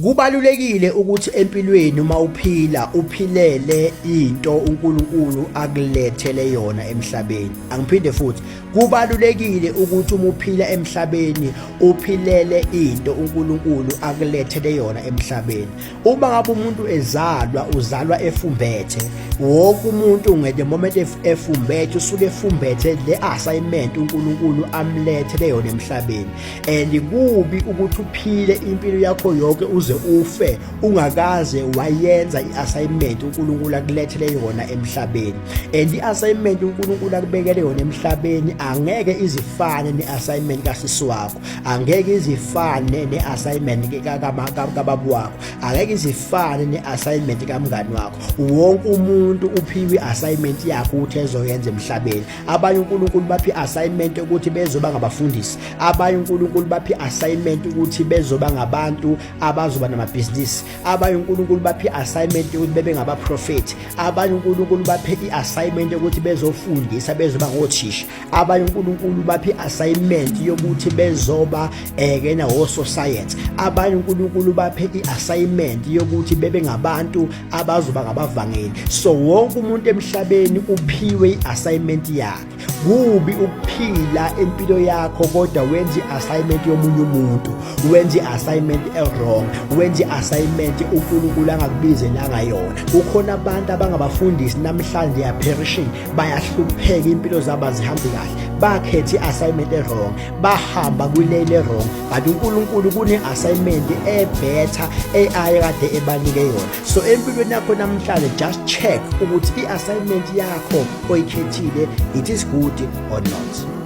Kubalulekile ukuthi empilweni uma uphila uphilele into uNkulunkulu akulethele yona emhlabeni. Angiphinde futhi, kubalulekile ukuthi uma uphila emhlabeni uphilele into uNkulunkulu akulethele yona emhlabeni. Uma ngabe umuntu ezalwa uzalwa efumbethe. Wonke umuntu nge the moment efumbethe usuke efumbethe le assignment uNkulunkulu amlethele yona emhlabeni. And kubi ukuthi uphile impilo yakho yonke uze ufe ungakaze wayenza i-assignment uNkulunkulu akulethele yona emhlabeni. And i-assignment uNkulunkulu akubekele yona emhlabeni angeke izifane ne-assignment kasisi wakho, angeke izifane ne-assignment kababa wakho, angeke izifane ne-assignment kamngani wakho. Wonke umuntu uphiwe i-assignment yakhe ukuthi ezoyenza emhlabeni. Abanye uNkulunkulu baphi assignment ukuthi bezoba ngabafundisi, abanye uNkulunkulu baphi assignment ukuthi bezoba ngabantu abazoba namabhizinisi, abanye uNkulunkulu baphi assignment ukuthi bebe ngabaprofeti, abanye uNkulunkulu baphe i-assignment yokuthi bezofundisa bezoba ngothisha, abanye uNkulunkulu baphi assignment yokuthi bezoba ekena wososayensi, abanye uNkulunkulu baphe i-assignment yokuthi bebe ngabantu abazoba ngabavangeli. So wonke umuntu emhlabeni uphiwe i-assignment yakhe. Kubi ukuphila impilo yakho kodwa wenze i-assignment yomunye umuntu, wenze i-assignment e-wrong, wenze i-assignment uNkulunkulu angakubizelanga yona. Kukhona abantu abangabafundisi namhlanje they are perishing, bayahlupheka, impilo zabo azihambi kahle, bakhethe i-assignment e-wrong, bahamba kwilane e-wrong, kanti uNkulunkulu kune-assignment e-better eaye kade ebanike yona. So empilweni yakho namhlanje just check ukuthi i-assignment yakho oyikhethile it is good or not.